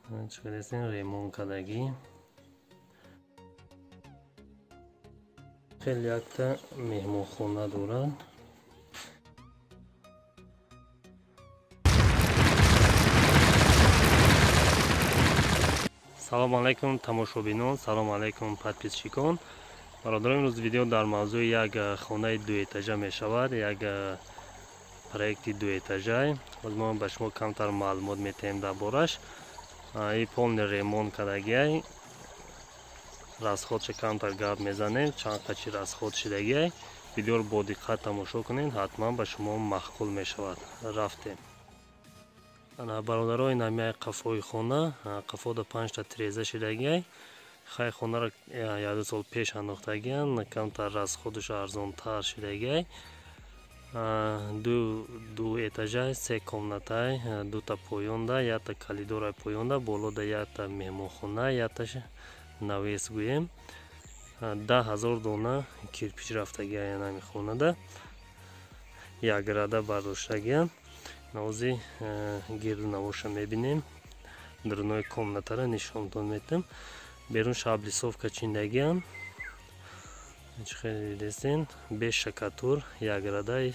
Чӣ ремонт кардагӣ. Хеле якта меҳмонхона дорад. Салом алайкум тамошобинон, салом алайкум подписчикон. Бародарон, имрӯз видео дар мавзӯи як хонаи дуэтажа мешавад, як проекти дуэтажа. Ҳозир мо ба шумо камтар маълумот метаҳем дар бораш. И полный ремонт кардагиай. Расходша камтар гап мезанем, чанд қачи расход шидагиай. Видеоро бо диққат тамошо кунед, ҳатман ба шумо маъқул мешавад. Рафтем. Бародаро, ин ҳамияи қафои хона, қафода 5та тиреза шидагиай. Хай хонаро 1-2 сол пеш андохтагиян, камтар расходаш арзонтар шидагиай. Ду этажай, се комнатай, дута поёнда, якта калидорай поёнда, болода якта меҳмонхона, якташ навес гӯем. 10 000 дона кирпич рафтагиай ҳами хонада. Як рада бардоштагиян. Навози гирду навоша мебинем. Дурунои комнатара нишонтон метам. Берун облицовка чиндагиян. Чӣ хеле дидестен, бе штукатур, як рада,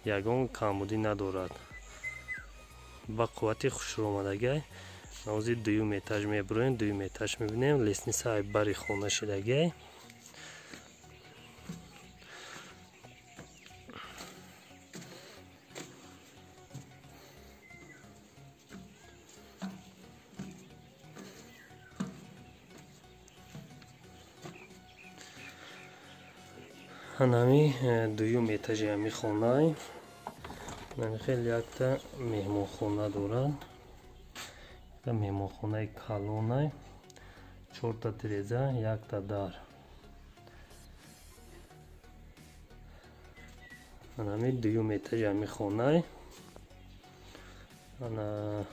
ягон камбудӣ надорад. Ба қуввати хушромадагиай. Навози дуюм этаж мебуроем, дуюм этаж мебинем. Лестница бари хона шидагиай. Ҳанами дуюм этажи ҳами хонай. Ҳами хеле якта меҳмонхона дорад. Якта меҳмонхонаи калонай. 4та тиреза, якта дар. Ҳанами дуюм этажи ҳами хонай. Ана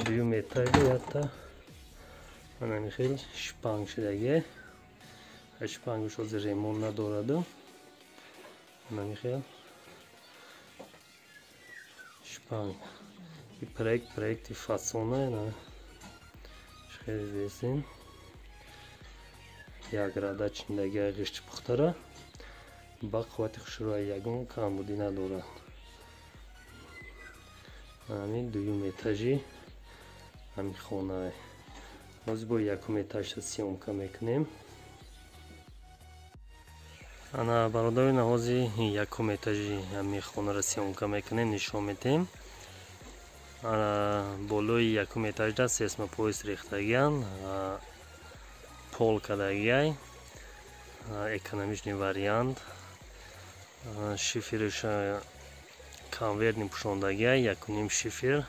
дуюм этажи якта ҳанами хел шпанг шидагиай. Шпангаш ҳозир ремонт надораду. Ҳанами хел шпанг. И проект проекти фасона, хеле дидестен. Як рада чиндагиай ғишти пухтара. Ба қуввати хушрӯя, ягон камбудӣ надорад. Ҳамин дуюм этажи ҳамин хонае. Ҳозир бо якум этажа съёмка мекунем. Ана бародари, наҳози якум этажи ҳамин хонаро съёмка мекунем, нишон метаҳем. Ана болои якум этажда сейсмопояс рехтагиян, пол кардагиай, экономичный вариант. Шиферш конвертный пӯшондагиай, 1,5 шифер.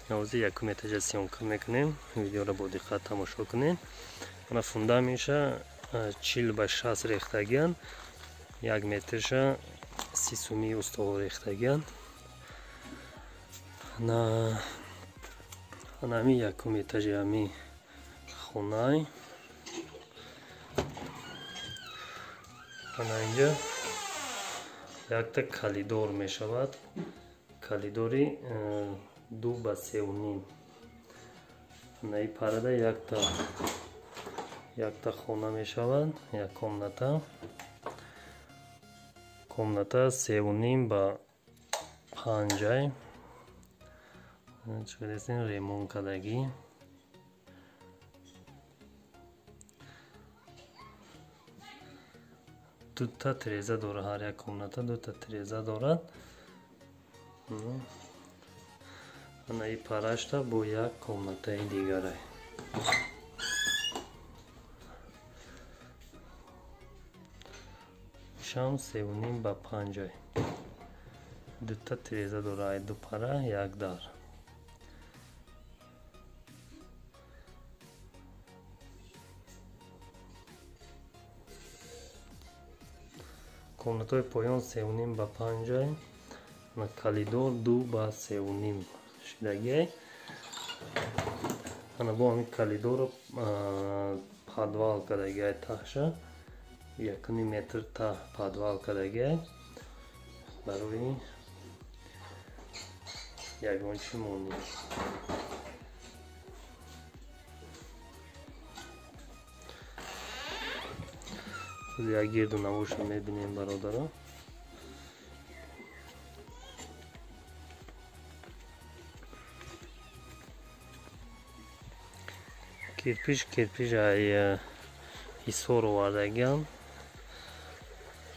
Навози якум этажа съёмка мекунем, видеоро бо диққат тамошо кунед. Ана фундаментша 40 ба 60 рехтагиян, 1 метрша 30 суми устоҳо рехтагиян. Ана ҳами якум этажи ҳами хонай. Ана инҷа якта калидор мешавад, калидори 2 ба 3,5. Анаи парада якта хона мешавад, як комната. Комната 3,5 ба 5-ай. Чӣ дидестен, ремонт кардагӣ. Дута тиреза дорад, ҳар як комната дута тиреза дорад. Ана и парашта бо як комнатаи дигарай. Шам 3,5 ба 5-ай. Дута тиреза дорад, ду пара, як дар. Комнатаҳои поён 3,5 ба 5-ай. Калидор 2 ба 3,5 шидагиай. Ана бо ҳамин калидорро подвал кардагиай, таҳша 1,5 метр таҳ подвал кардагиай барои ягон чӣ монӣ. Як гирду навоша мебинем бародаро. Кирпич ай Ҳисор овардагиан,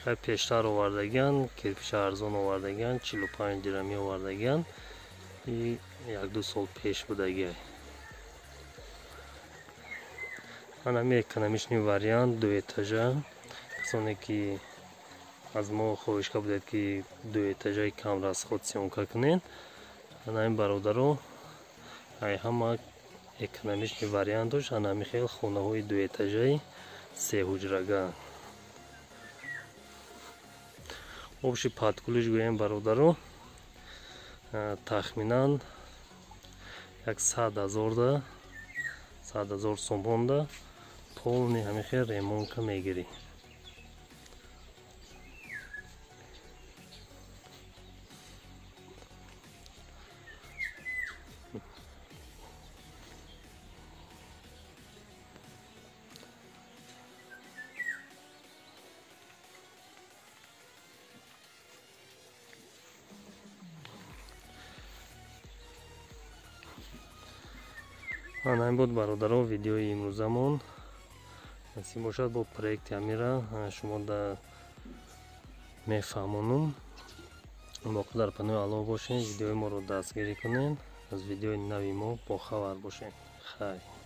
хай пештар овардагиан, кирпич арзон овардагиан, 45 дирами овардагиан. И 1-2 сол пеш будагиай. Анами экономичный вариант ду этажа. Касоне ки аз мо хоҳиш карда будед ки ду этажаи кам расход съёмка кунед, анами бародаро ай ҳама экономичный вариантош анами хел хонаҳои ду этажаи се ҳуҷрага. Общий под ключ гӯем бародаро, тахминан як 100 000 сомонда полный ҳамин хел ремонка мегирӣ. Ана буд бародаро видеои имрӯзамон. Насиб бошад бо проекти амира шумо да мефаҳмонум. Боқӣ дар паноҳи Аллоҳ бошед, видеои моро дастгирӣ кунед, аз видеои нави мо бохабар бошед. Хайр.